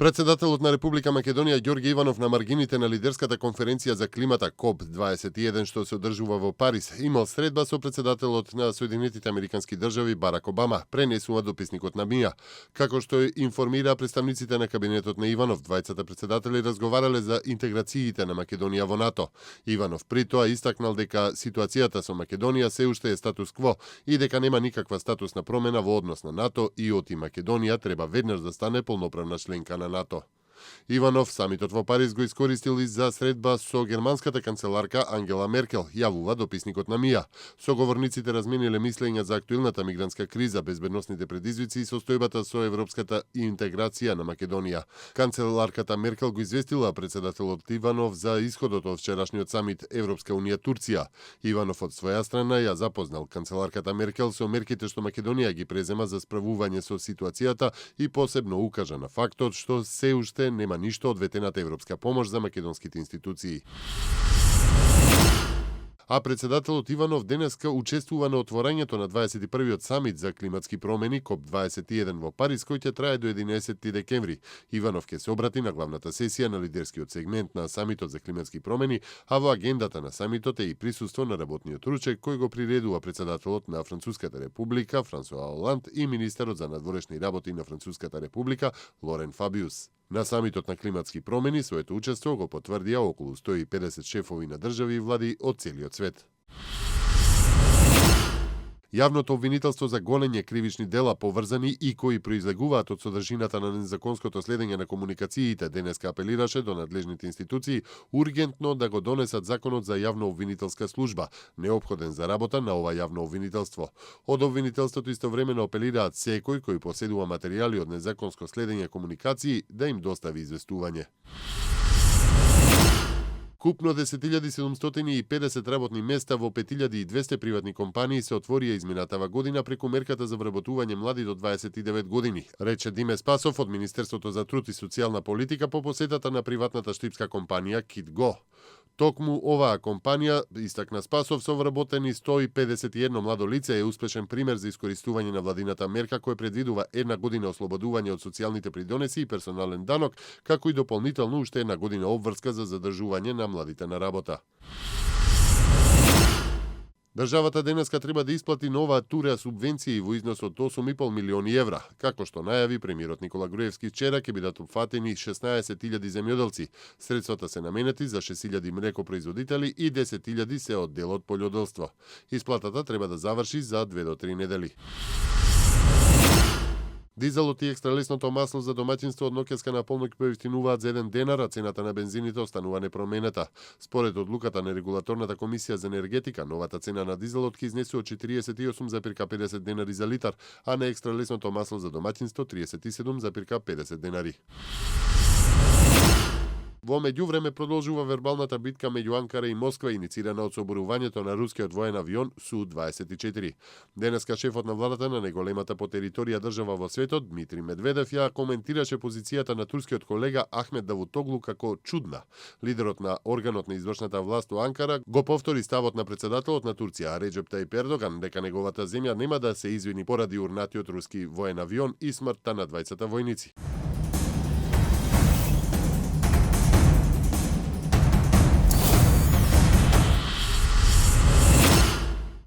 Председателот на Република Македонија Ѓорѓе Иванов на маргините на лидерската конференција за климата КОП-21 што се одржува во Париз имал средба со председателот на Соединетите Американски држави Барак Обама, пренесува дописникот на МИА. Како што информира представниците на кабинетот на Иванов, двајцата председатели разговарале за интеграциите на Македонија во НАТО. Иванов при тоа истакнал дека ситуацијата со Македонија се уште е статус кво и дека нема никаква статусна промена во однос на НАТО и оти Македонија треба веднаш да стане полноправна членка на НАТО. Иванов самитот во Париз го искористил и за средба со германската канцеларка Ангела Меркел, јавува дописникот на МИА. Соговорниците размениле мислења за актуелната мигрантска криза, безбедносните предизвици и состојбата со европската интеграција на Македонија. Канцеларката Меркел го известила председателот Иванов за исходот од вчерашниот самит Европска унија Турција. Иванов од своја страна ја запознал канцеларката Меркел со мерките што Македонија ги презема за справување со ситуацијата и посебно укажа на фактот што се уште нема ништо од ветената европска помош за македонските институции. А председателот Иванов денеска учествува на отворањето на 21-иот самит за климатски промени КОП-21 во Париз, кој ќе трае до 11 декември. Иванов ќе се обрати на главната сесија на лидерскиот сегмент на самитот за климатски промени, а во агендата на самитот е и присуство на работниот ручек кој го приредува председателот на Француската република Франсуа Оланд и министерот за надворешни работи на Француската република Лорен Фабиус. На самитот на климатски промени своето учество го потврдија околу 150 шефови на држави и влади од целиот свет. Јавното обвинителство за гонење кривични дела поврзани и кои произлегуваат од содржината на незаконското следење на комуникациите денеска апелираше до надлежните институции ургентно да го донесат законот за јавно обвинителска служба, неопходен за работа на ова јавно обвинителство. Од обвинителството истовремено апелираат секој кој поседува материјали од незаконско следење комуникации да им достави известување. Купно 10.750 работни места во 5.200 приватни компании се отворија изминатава година преку мерката за вработување млади до 29 години, рече Диме Спасов од Министерството за труд и социјална политика по посетата на приватната штипска компанија KitGo. Токму оваа компанија, истакна Спасов, со вработени 151 младо лице е успешен пример за искористување на владината мерка која предвидува една година ослободување од социјалните придонеси и персонален данок, како и дополнително уште една година обврска за задржување на младите на работа. Државата денеска треба да исплати нова тура субвенции во износ од 8,5 милиони евра. Како што најави премиерот Никола Груевски вчера, ќе бидат опфатени 16.000 земјоделци. Средствата се наменети за 6.000 млекопроизводители и 10.000 се од делот полјоделство. Исплатата треба да заврши за 2 до 3 недели. Дизелот и екстралесното масло за домаќинство од ноќеска на полноќ поевтинуваат за 1 денар, а цената на бензините останува непроменета. Според одлуката на регулаторната комисија за енергетика, новата цена на дизелот ќе изнесе од 48,50 денари за литар, а на екстралесното масло за домаќинство 37,50 денари. Во меѓувреме продолжува вербалната битка меѓу Анкара и Москва, иницирана од соборувањето на рускиот воен авион Су-24. Денеска шефот на владата на најголемата по територија држава во светот, Дмитрий Медведев, ја коментираше позицијата на турскиот колега Ахмет Давутоглу како чудна. Лидерот на органот на извршната власт во Анкара го повтори ставот на председателот на Турција Реџеп Тајип Ердоган дека неговата земја нема да се извини поради урнатиот руски воен авион и смртта на двајцата војници.